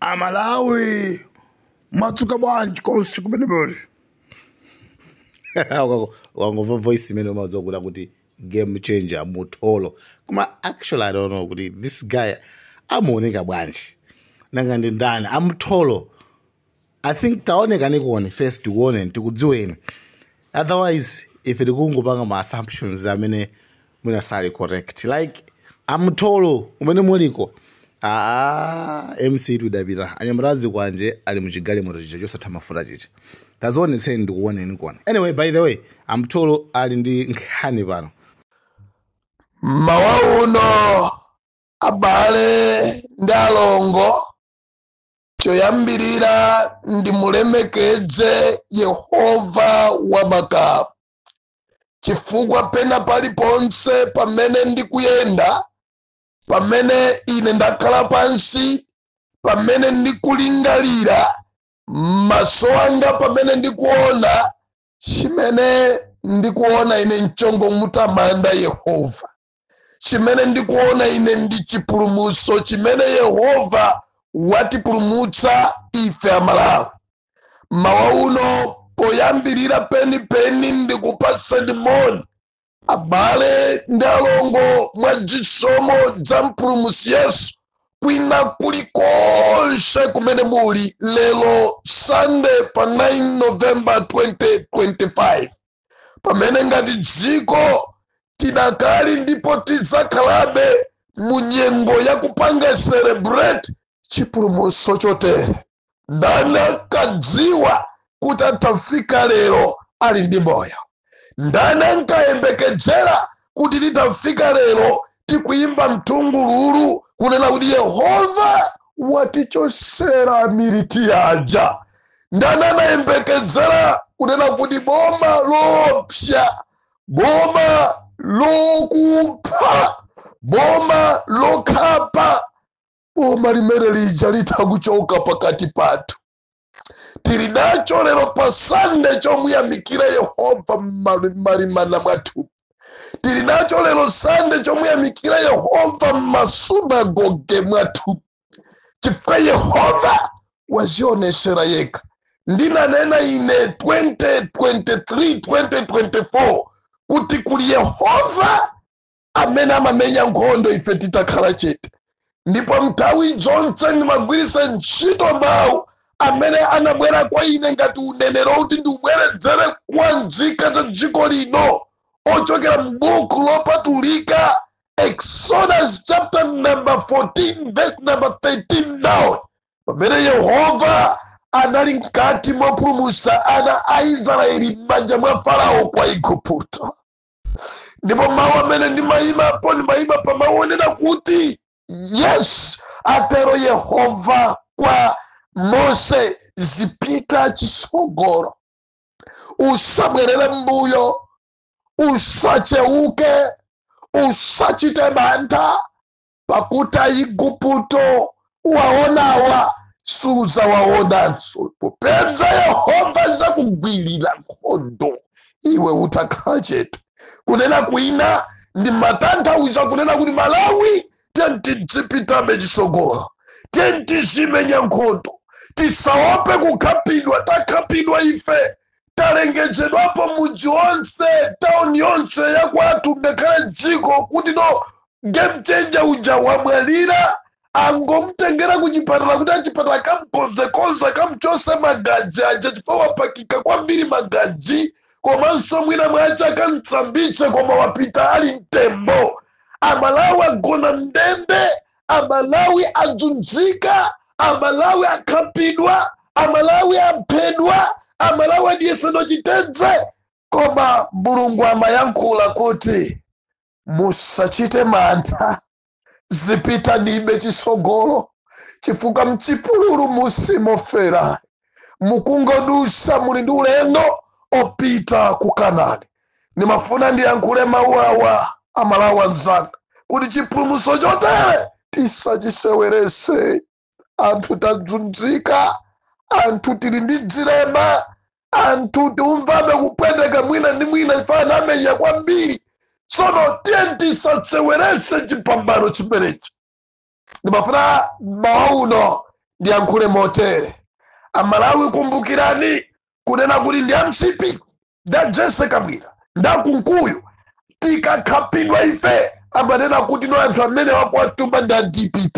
Amalawi, mwadzuka bwanji konse kumene muli? Wangomva voice imene, umadziwa kuda kuti game changer Mutholo. Koma actually I don't know kuti this guy amaoneka bwanji. Nanga ndi ndani aMutholo? I think taoneka nikuone first, tikuone, tikudziweni. Otherwise ife tikungopanga ma assumptions amene mwina sali correct. Like, aMutholo umene muliko, aa, MC tudapita anyamatazi kwanje ali muchigalimoto chija chosatha mafuta chicha. Tazionetseni ndikuoneni kona. Anyway, by the way, aMutholo ali ndi nkhani pano. Mawa uno, abale ndi alongo, choyambirira ndimulemekedze Yehova wamakamu, chifukwa pena paliponse pamene ndikuyenda, pamene ine ndakhala pansi, pamene ndikulingalira, maso anga pamene ndikuona, chimene ndikuona ine nchongo mutamanda Yehova. Chimene ndikuona ine ndi chipulumutso chimene Yehova watipulumutsa ife Amalawi. Mawa uno, poyambirira penipeni, ndikupaseni moni, abale ndi alongo, mwa chisomo cha Mpulumutsi Yesu, kwina kulikonse kumene muli. Lero Sunday pa 9 November 2025, pamene ngati dziko tidakali ndipo tidzakhalabe mu nyengo yakupanga celebrate chipulumutso chotere. Ndani ankadziwa kuti atafika lero ali ndi moyo? Ndani ankayembekezera kuti titafika lero tikuyimba mthungululu kunena kuti Yehova watichosera militi aja? Ndani anayembekezera kunena kuti boma lopsa, boma lokupha, boma lokhapa, boma limene lija lithakuchoka pakati pathu? Tili nacho lero pa Sande chomuyamikira Yehova m'malimana mwathu. Tili nacho lero Sande chomuyamikira Yehova m'masunagoge mwathu, chifukwa Yehova wazionesera yekha. Ndinanena ine 2023 2024 kuti kuli Yehova amene amamenya nkhondo ife titakhala chete. Ndipo nthawi zonse ndimagwiritsa ntchito mawu amene anabwera kwa ine ngati unenero kuti ndiubweredzere kwa nzika za dziko lino, ochokera m'buku lopatulika, Exodus chapter number 14 verse number 13 down, pamene Yehova anali mkati mopulumutsa ana a Israeli m'manja mwa Farao kwa Igupto. Ndipo mawu amene ndimayimapo, ndimayima pa mawu onena kuti, "Yes, atero Yehova kwa Mose, zipita chisogolo, usabwerere mbuyo, usacheuke, usachite mantha, pakuti Aigupto waonawa suzawaonanso, popeza Yehova zakugwirira nkhondo iwe utakhala chete." Kunena kwina, ndimatanthauza kunena kuti Malawi, tiyeni tizipitabe chisogolo, tiyeni tizimenya nkhondo, tisaope kukhapidwa. Takhapidwa ife, talengezedwapo mudzi wonse, tauni yonse yakwathu, ngakhale dziko, kuti no, game changer uja wamwalira. Angomutengera kuchipatala kuti achipatala kamkonzekonza, kamchose magazi aja chifukwa wapakika kwambiri magazi, komanso mwina mwacha akamtsambitse, koma wapita ali mtembo. Amalawi agona mndende, Amalawi adzunzika, Amalawi akhapidwa, Amalawi aphedwa, Amalawi adyesedwa chitedze. Koma Mulungu amayankhula kuti, "Musachite mantha, zipitanibe chisogolo, chifukwa mchipululu musimofera, mukungodusa, muli ndi ulendo opita ku Kanani." Ndimafuna ndiyankhule mawu awa, Amalawi anzanga, kuti chipulumutso chotere tisachisewerese. Anthu tadzunzika, anthu tili ndi dzilema, anthu tiumvabe kupweteka mwina ndi mwina, ifana amenya kwambiri. Tsono tiye tisasewerese chipambano chimenechi. Ndimafuna mawa uno Ndiyankhule motere: Amalawi, kumbukirani kunena kuti ndi MCP nda Jesse Kabwira ndakunkuyu, tikakhapidwa ife amanena kuti no, anthu amene wakuwatuma ndi a DPP.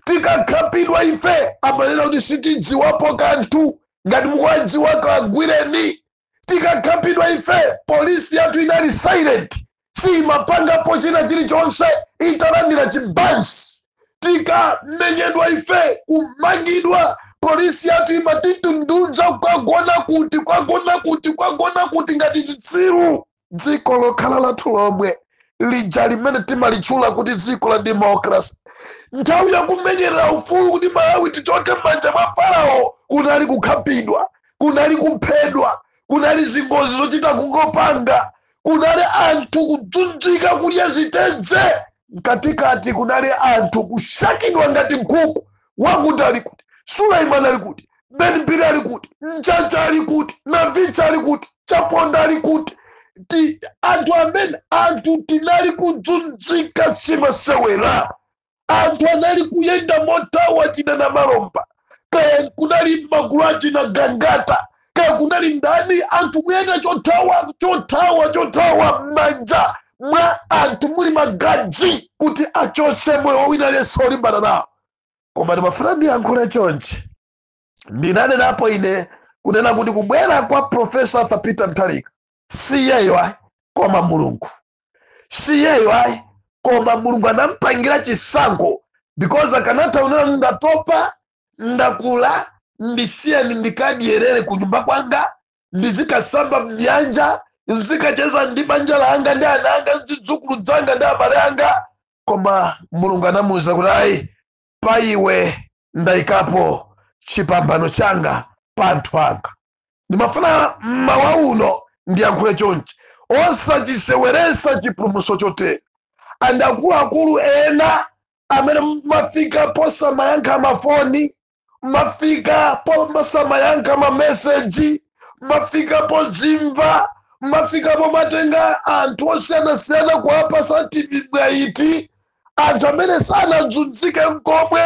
Tikakhapidwa ife amanena kuti sitidziwapo kanthu, ngati mukuwadziwa kagwireni. Tikakhapidwa ife, polisi yathu inali silent, simapangapo china chilichonse italandira chibansi. Tikamenyedwa ife, kumangidwa, polisi yathu imatitundudza kukagona kuti, kukagona kuti, kukagona kuti, ngati chitsiru. Dziko lokhala lathu lomwe lija limene timalitchula kuti dziko la democracy, nthawi yakumenyerera ufulu kuti Malawi tichoke m'manja mwa Farao, kunali kukhapidwa, kunali kuphedwa, kunali zingozi zochita kungopanga, kunali anthu kudzunzika, kudya zitedze mkatikati, kunali anthu kushakidwa ngati nkhuku. Wakuti ali kuti? Suleiman ali kuti? Benbiri ali kuti? Mchacha ali kuti? Navicha ali kuti? Chaponda ali kuti? Anthu amene, anthu tinali kudzunzika, simasewera. Anthu anali kuyenda motawa china na malomba, kaya kunali magulu achina Gangata, kaya kunali ndani, anthu kuyenda chothawa, chothawa, chothawa, m'manja mwa anthu muli magazi kuti achotse moyo wina aliyense olimbana nawo. Koma ndimafuna ndiyankhule chonchi: ndinanenapo ine kunena kuti kubwera kwa Professor Arthur Peter Mutharika siyeyo ayi, koma Mulungu. Siyeyo ayi, koma Mulungu anampangira chisankho, because akanatha kunena, "Ndatopa, ndakula, ndisiyeni ndikadyerere ku nyumba kwanga, ndizikasamba mnyanja, nzikacheza ndi banja langa ndi ana anga, zidzukulu zanga ndi abale anga." Koma Mulungu anamuwuza kuti, "Ayi, pa iwe ndayikapo chipambano changa pa anthu anga." Ndimafuna mmawa uno ndiyankhule chonchi: osachiseweresa chipulumutso chotere. And akuluakulu ena amene mafika posamayankha mafoni, mafika posamayankha mameseji, mafika pozimva, mafika pomatenga anthu osiyanasiyana kuwapasa tibwaiti, anthu amene sanadzunzike nkomwe,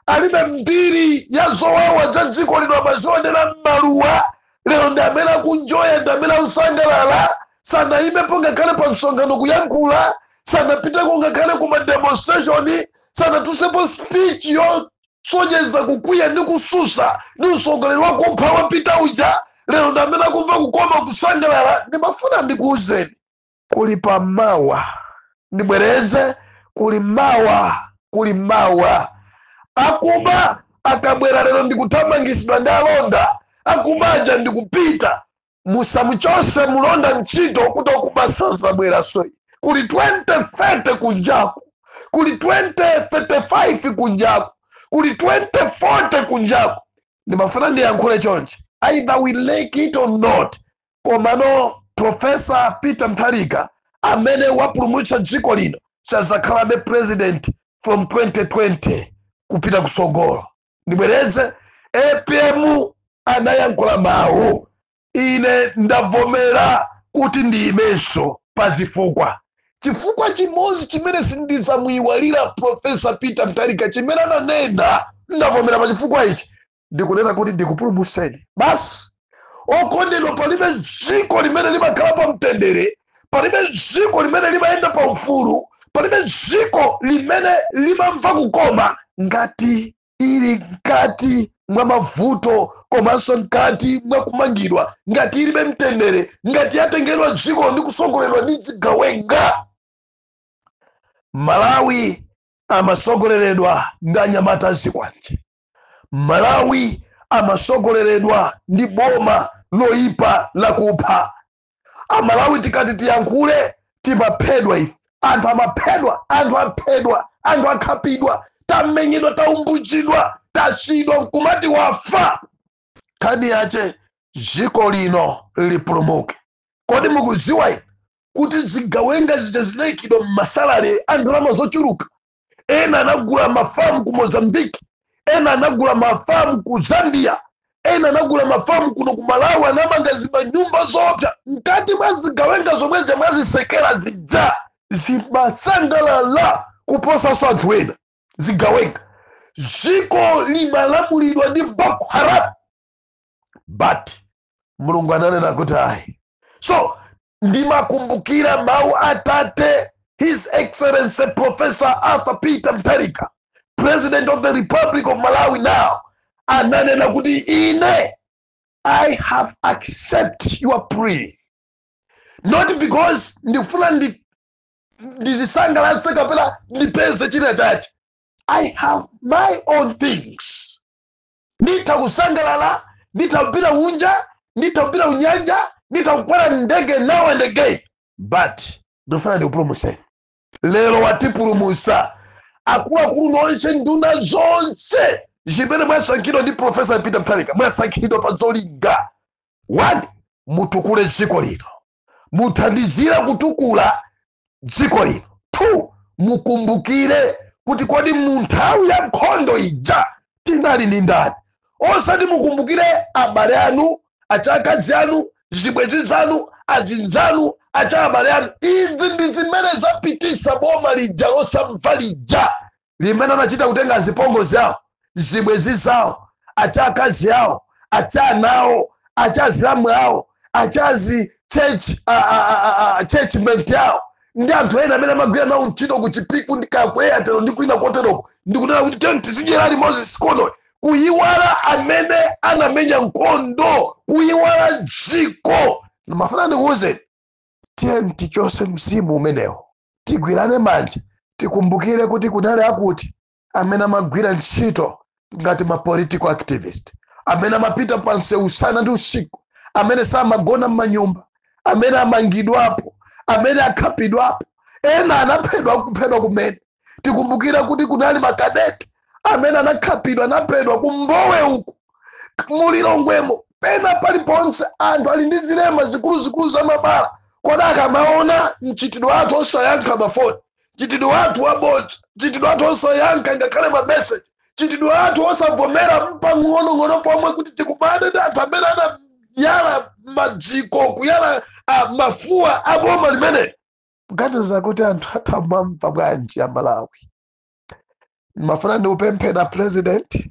alibe mbiri ya zowawa za dziko lino, amazionera m'maluwa, lero ndi amene akunjoya, ndi amene akusangalala. Sanayimepo ngakhale pa msonkhano kuyankhula, sanapiteko ngakhale kuma demonstration, sanatusepo speech yosonyeza kukwiya ndi kususa ndi usogoleri wakupha wapita uja. Lero ndi amene akumva kukoma, kusangalala. Ndimafuna ndikuwuzeni, kuli pamawa. Ndibwereze, kuli mawa, kuli mawa. Akuba akabwera lero ndikuthamangisidwa ndi alonda, akubaja ndikupita. Musamuchose mulonda ntchito kuti okuba sazabwera soyi. Kuli 2030 kunjaku, kuli 2035 kunjaku, kuli 2040 kunjaku. Ndimafuna ndiyankhule chonchi: either we like it or not, komano Professor Peter Mutharika amene wapulumutsa dziko lino sazakhalabe president from 2020 kupita kusogolo. Ndibwereze, APM anayankhula mawu, "Ine ndavomera kuti ndiyimenso pa zifukwa." Chifukwa chimodzi chimene sindidzamuyiwalira Professor Peter Mutharika chimene ananena, "Ndavomera pa chifukwa ichi," ndikunena kuti ndikupulumutseni basi. Okondedwa, palibe dziko limene limakhala pa mtendere, palibe dziko limene limayenda pa ufulu, palibe dziko limene limamva kukoma ngati ili mkati mwa mavuto komanso mkati mwa kumangidwa, ngati ilibe mtendere, ngati yatengedwa dziko ndi kusogoledwa ndi zigawenga. Malawi amasogoleredwa ndi anyamata azikwanje. Malawi amasogoleredwa ndi boma loyipa lakupha. Amalawi tikati tiyankhule timaphedwa ife. Anthu amaphedwa, anthu aphedwa, anthu akhapidwa, tamenyedwa, taumbuzidwa, tasidwa nkumati wafa. Nkhani yache dziko lino lipulumuke. Kodi mukudziwa inu kuti zigawenga zija zinayikidwa mma salary a ndalama zochuluka? Ena anagula mafamu ku Mozambiki, ena anagula mafamu ku Zambia, ena anagula mafamu kuno ku Malawi, anamanga zimanyumba zopsa mkati mwa zigawenga zomwe mwazisekera zija, zimasangalala kuposanso anthu ena. Zigawenga Dziko limalamulidwa ndi Boko Haram, but Mulungu ananena kuti ayi. So ndimakumbukira mawu atate, His Excellency Professor Arthur Peter Mutharika, President of the Republic of Malawi now, ananena kuti, "Ine I have accept your plea, not because ndikufuna ndizisangalatse kapena ndipeze china chache. I have my own things. Nditha kusangalala, nditha kupita kunja, nditha kupita kunyanja, nditha kukwera ndege now and again, but ndikufuna ndikupulumuseni." Lero watipulumusa. Akuluakulu nonse, nduna zonse zimene mwasankhidwa ndi Professor Peter Mutharika, mwasankhidwa pa zolinga. One, mutukule dziko lino, muthandizire kutukula dziko lino. Two, mukumbukire kuti kodi mu nthawi ya nkhondo ija tinali ndi ndani? Osati mukumbukire abale anu, achakazi anu, zibwenzi zanu, azinzanu, acha abale anu. Izi ndi zimene zapitisa boma lija losamva lija, limene anachita kutenga zipongozi awo, zibwenzi zawo, achakazi awo, achanawo, achazilamu awo, achazi church churchment yawo ndi anthu ena amene amagwira nawo ntchito ku Chipiku ndi ku Airtel ndi kwina koteroko, ndikunena kuti tiyeni tizidyera limodzi sikono, kuyiwala amene anamenya nkhondo, kuyiwala dziko. Mafuna ndikuwuzeni, tiyeni tichose mzimu umenewo, tigwirane manja, tikumbukire kuti kunali akuti amene amagwira ntchito ngati ma political activist, amene amapita pansewu usana ndi usiku, amene samagona m'manyumba, amene amangidwapo, amene akhapidwapo, ena anaphedwa, kuphedwa kumene. Tikumbukire kuti kunali makadeti amene anakhapidwa, anaphedwa kumbowe uku, mulilongwemo, pena paliponse. Anthu ali ndi zilema zikuluzikulu za mabala. Kodi akamaona mchitidwe wathu osayankha mafoni, mchitidwe wathu wabodza, mchitidwe wathu osayankha ngakhale mameseji, mchitidwe wathu osavomera mpang'onong'ono pomwe kuti tikumane ndi anthu amene anayala majiko, kuyala mafuwa aboma limene, kuganiza kuti anthu athamamva bwanji Amalawi? Mafuna ndiupemphera President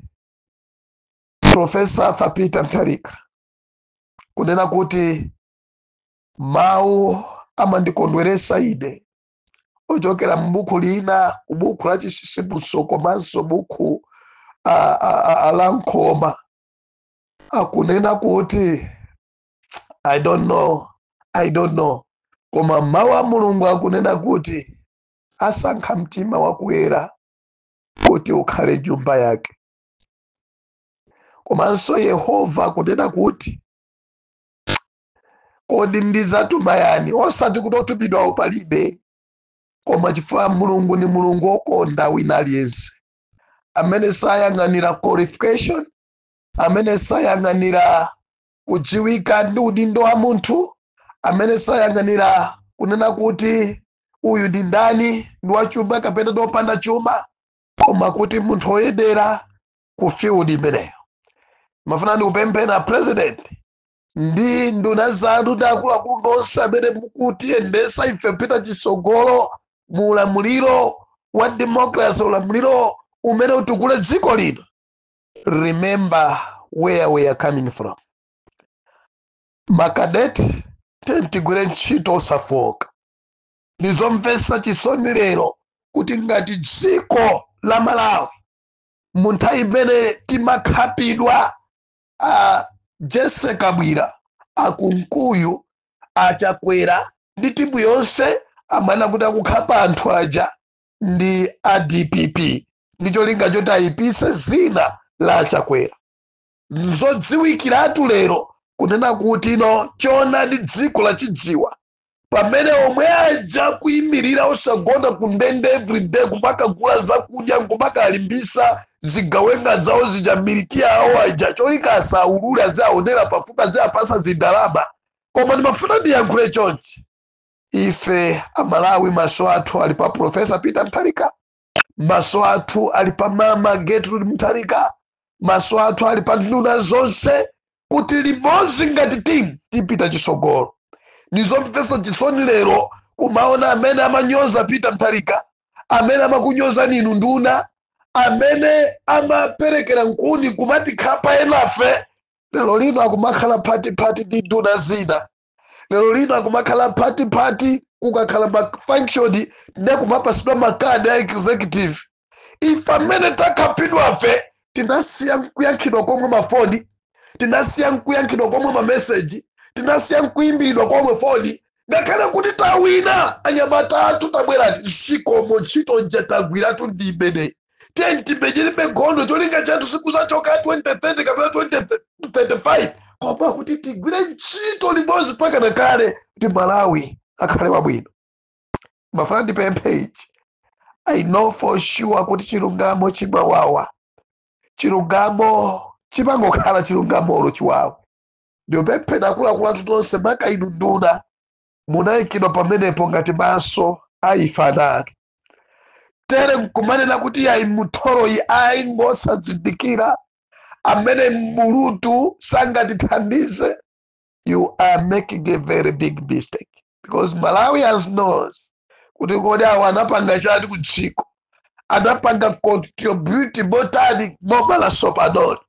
Professor Arthur Peter Mutharika kunena kuti mawu amandikondweresa ine ochokera m'buku lina, buku la Chisisimuso komanso buku la Nkhoma, akunena kuti, I don't know, I don't know, koma mawu a Mulungu akunena kuti asankha mtima wakuyera kuti ukhale nyumba yake. Komanso Yehova akunena kuti, "Kodi ndizatuma yani?" Osati kuti otumidwawo palibe, koma chifukwa Mulungu ni Mulungu wokonda wina aliyense, amene sayang'anira qualification, amene sayang'anira kudziwika ndi udindo wa munthu, amene sayang'anira kunena kuti uyu ndi ndani, ndi wachuma kapena ndi wopanda chuma, koma kuti munthu woyendera ku field imeneyo. Mafuna ndikupemphera President ndi nduna zanu ndi akuluakulu nonse amene mukutiyendesa ife pita chitsogolo mu ulamuliro wa democracy, ulamuliro umene utukule dziko lino. Remember where we are coming from. Makadeti, tigwire ntchito osafoka. Ndizomvetsa chisoni lero kuti ngati dziko la Malawi, mu nthawi imene timakhapidwa, a Jesse Kabwira, akunkuyu, Achakwera ndi timu yonse amana kuti akukhapa anthu aja ndi a DPP ndi cholinga choti ayipise zina la Achakwera. Nzodziwikiratu lero kunena kuti no choonadi dziko lachidziwa, pamene omwe aja kuyimirira osagona ku ndende everyday, kumakagula zakudya, nkumakalimbisa zigawenga zawo zija, militi yawo aja, cholinga asaulule, aziaonera pafupi, aziapasa zindalama. Koma ndimafuna ndiyankhule chonchi: ife Amalawi, maso athu ali pa Professor Peter Mutharika, maso athu ali pa Mama Gertrude Mutharika, maso athu ali pa nduna zonse, kuti limodzi ngati timu tipita chitsogolo. Ndizomvetsa chisoni lero kumaona amene amanyoza Peter Mutharika, amene amakunyoza ninu nduna, Amene amaperekera nkhuni kumati khapa enafe, lero lino akumakhala phatiphati ndi nduna zina. Lero lino akumakhala phatiphati, kukakhala ma function ne kumapasidwa makadi a executive. Ife amene takhapidwafe tinasiya nkuyankhidwa komwe mafoni, tinasiya nkuyankhidwa komwe mameseji, tinasiya nkuyimbiridwa komwe foni, ngakhale kuti tawina. Anyamata athu tabwerati msikomo, ntchito nje tagwiratu ndi imeneyi. Tiye timenyerebe nkhondo. Cholinga chathu sikuzachoka 2030 kapena 2035, koma kuti tigwire ntchito limodzi mpaka nakale kuti Malawi akhale wabwino. Mafuna ndipemphe ichi: I know for sure kuti chilungamo chimawawa, chilungamo chimangokhala chilungamolo chiwawa. Ndipempheni akuluakulu athu tonse, maka inu nduna, munayikidwa pamenepo ngati maso a ife ana anu. Tere nkumanena kuti ayi, mutholoyi ayi, ngosadzindikira amene mbulutu sangatithandize, you are making a very big mistake, because Malawians knows kuti kodi awo anapanga chati ku dziko, anapanga contribute motani boma la sopanoli,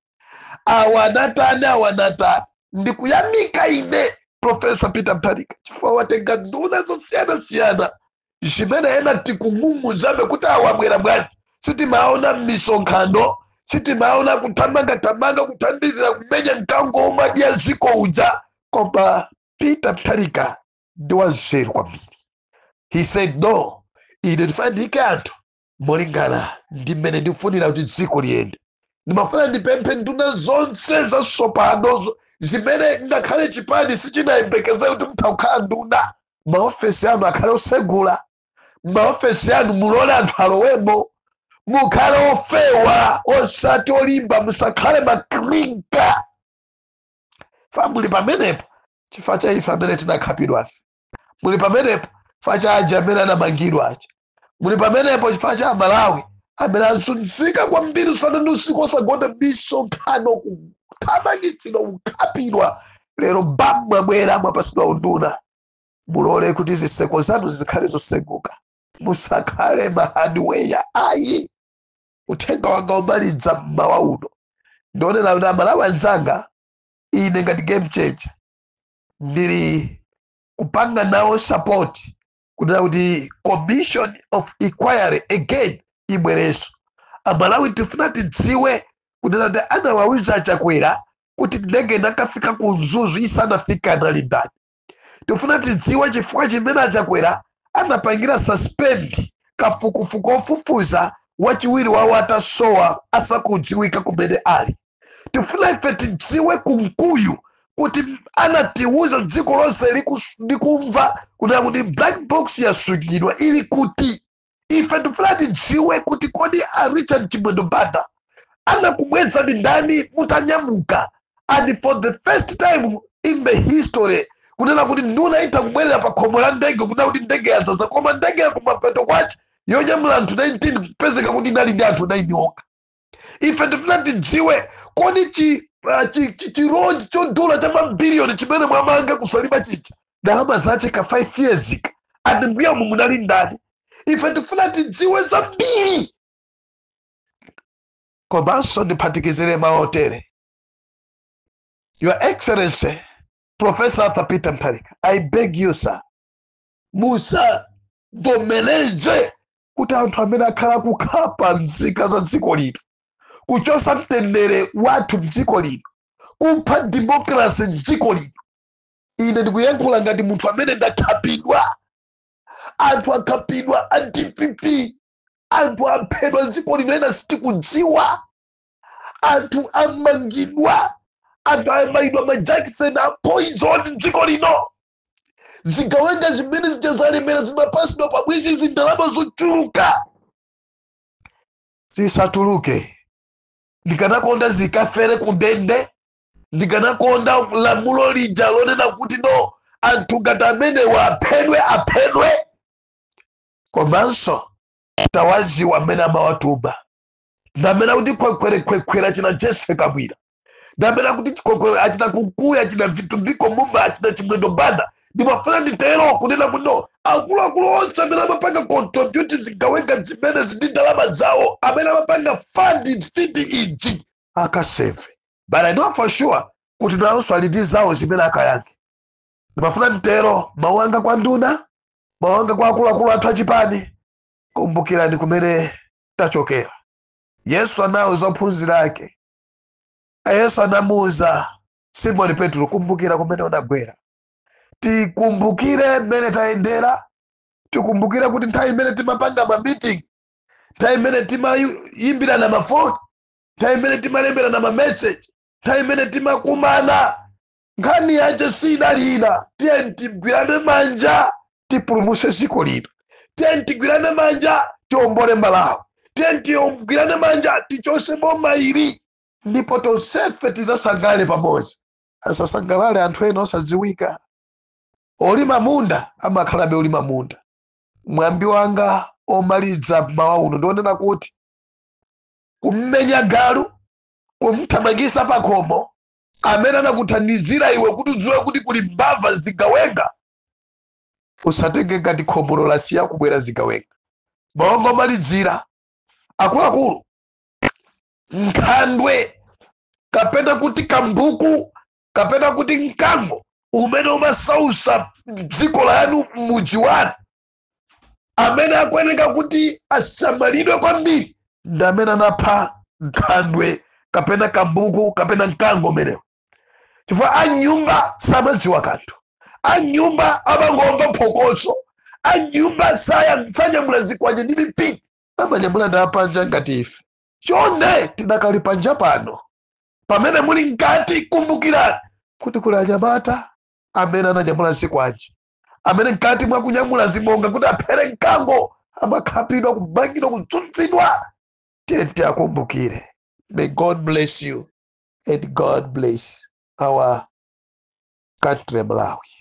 awa anatani, awa anatani. Ndikuyamika ine Professor Peter Mutharika chifukwa watenga nduna zosiyanasiyana zimene ena tikung'ung'udzabe kuti awabwera bwanji, sitimaona m'misonkhano, sitimaona kuthamangathamanga kuthandizira kumenya mkango umadya ziko uja. Koma Peter Mutharika ndi wanzeru kwambiri. He said, "No, ine ndifuna anthu molingana ndi mmene ndikufunira kuti dziko liyende." Ndimafuna ndipemphe nduna zonse zatsopano zimene ngakhale chipani sichinayembekezere kuti mutha kukhala nduna, maofesi anu akhale osegula, maofesi anu mulole anthu alowemo, mukhale ofewa osati olimba, musakhale maklinka. Fa muli pamenepo chifukwa cha ife amene tinakhapidwafe, muli pamenepo chifukwa cha aja amene anamangidwa aja, muli pamenepo chifukwa cha Amalawi amene azunzika kwambiri usana ndi usiku osagona, misonkhano, kuthamangitsidwa, kukhapidwa. Lero bam, mwabwera, mwapasidwa unduna, mulole kuti zitseko zanu zikhale zoseguka, musakhale ma hardware ayi. Uthenga wanga umaliza mmawa uno ndionera kuti Amalawi anzanga, ine ngati game changer ndili kupanga nawo support kunena kuti commission of inquiry again ibwerenso. Amalawi tifuna tidziwe kunena kuti anawawuza Achakwera kuti ndege inakafika ku Mzuzu isanafika anali ndani. Tifuna tidziwe chifukwa chimene Achakwera anapangira suspend kafukufuku ofufuza wachiwiri wawo atasowa, asakudziwika kumene ali. Tifuna ife tidziwe Kunkuyu kuti anatiuza dziko lonse likumva kunena kuti black box yasungidwa, ili kuti? Ife tifuna tidziwe kuti kodi a Richard Chimwendo Banda anakubweza ndi ndani mutanyamuka? And for the first time in the history kunena kuti nduna itha kubwerera pa khomo la ndege kunena kuti ndege yazaza, koma ndege yakumapeto kwace yonyamula anthu 19 kupezeka kuti inali ndi anthu 9 okha. Ife tifuna tidziwe kodi chi lodge chodula cha mabiliyoni chimene mwamanga kusalima chija, ndalama zache ka 5 years ika, and mbuyamu munali ndani? Ife tifuna tidziwe zambiri. Komanso ndiphatikizire maotere: Your Excellency Professor Arthur Peter Mutharika, I beg you, sir, musavomereze kuti anthu amene akhala kukhapa nzika za dziko lino, kuchosa mtendere wathu mdziko lino, kupha democracy mdziko lino. Ine ndikuyankhula ngati munthu amene ndakhapidwa. Anthu akhapidwa a DPP, anthu aphedwa dziko lino, ena sitikudziwa, anthu amangidwa, anthu amayidwa majakiseni a poison mdziko lino. Zigawenga zimene zija zalemera zimapasidwa pamwezi zindalama zochuluka, zisatuluke. Ndikanakonda zikafere kundende. Ndikanakonda lamulo lija lonena kuti no, anthu ngati amenewa aphedwe, aphedwe. Komanso tawaziwa amene amawatuma, ndamene kuti khwekhwerekhwekhwera achina Jesse Kabwira, ndamene kuti chikhwekhwere achina Kunkuya, achina Vitumbiko Mumba, achina Chimwendo Banda. Ndimafuna nditero kunena kuti no, akuluakulu onse amene amapanga contribute zigawenga zimene ndi ndalama zawo, amene amapanga fund mfiti iji, akaseve. But I know for sure kuti nawonso ali ndi zawo zimene akayankhe. Ndimafuna nditero mawu anga kwa nduna, mawu anga kwa akuluakulu athu achipani: kumbukirani kumene tachokera. Yesu anawuza ophunzira ake, Yesu anamuwuza Simoni Petro, "Kumbukira kumene unagwera." Tikumbukire mmene tayendera. Tikumbukire kuti nthawi imene timapanga ma meeting, nthawi imene timayimbirana mafoni, nthawi imene timalemberana ma message, nthawi imene timakumana, nkhani yache sinali ina. Tiye tigwirane manja tipulumuse dziko lino. Tiye tigwirane manja tiombole Malawi. Tiye tigwirane manja tichose boma ili, ndipo tonsefe tizasangalale pamodzi. Asasangalale anthu ena osadziwika. Olima munda amakhalabe olima munda. Mwambi wanga omaliza mmawa uno ndionena kuti kummenya galu, kumthamangisa pakhomo amene anakuthandizira iwe kuti udziwe kuti kuli mbava, zigawenga, usatenge ngati khomono lasiya kubwera zigawenga. Maongo omalidzira, akuluakulu, nkhandwe kapena kuti kambuku kapena kuti mkango umene umasausa dziko lanu, mudzi wanu, amene akuyeneka kuti asamalidwe kwambiri ndi amene anapha nkhandwe kapena kambuku kapena mkango umenewo, chifukwa anyumba samadziwa kanthu. Anyumba amangomva phokoso. Anyumba sanyamula zikwanje ndi mipini, amanyamula ndi apanja ngati ife. Chonde, tidakali panja pano. Pamene muli mkati, kumbukirani kuti kuli anyamata amene ananyamula zikwanje, amene mkati mwa kunyamula zibonga kuti aphere mkango amakhapidwa, kumangidwa, kudzunzidwa. Tiye tiakumbukire. May God bless you and God bless our country, Malawi.